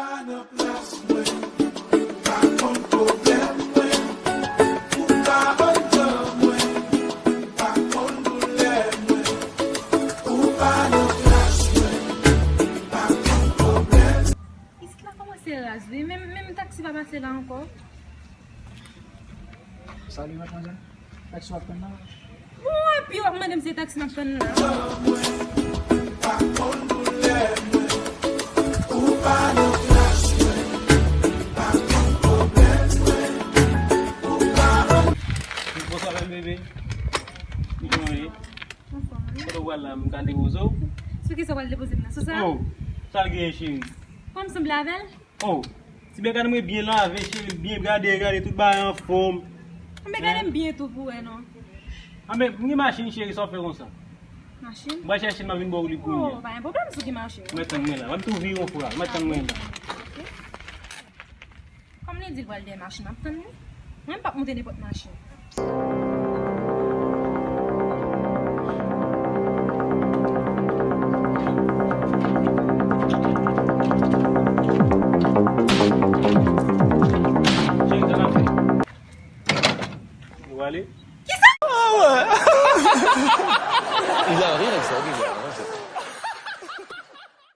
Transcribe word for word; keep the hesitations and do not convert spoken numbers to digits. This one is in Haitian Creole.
Isit la kòmanse raz wi, menm, menm taksi pa pase la ankò. Salut, mademoiselle. Taksi w ap tann nan? Bon, epi w ap mande m si se taksi m ap tann nan. Bonswa, bèl bebe. Kijan w ye? Anfòm, wi. Kote w pral la, m ka depoze w? Sou kisa w pral depoze m nan? Sou sa? Oh, sa l genyen, cheri? Kòm sanble avè l? Oh, ti bèk an mwen byen lave, cheri, byen gade, gade, tout bagay anfòm. Anben, gade m byen tou pou wè, non. Anben, m gen machin, cheri, sa w fè konsa? Machin? M pral chèche l, m ap vin ba w li kounye a. Oh, pa gen pwoblèm si w gen machin. Mwen tann mwen la, m ap tou vire yon fwa, mwen tann mwen la. Ok. Kòm li di l pral dèyè machin, m ap tann li. Mwen, m p ap monte nenpòt machin. Cheri, sa n ap fè? Nou prale? Kisa? Il a rien avec ça, ok, il a rien avec ça.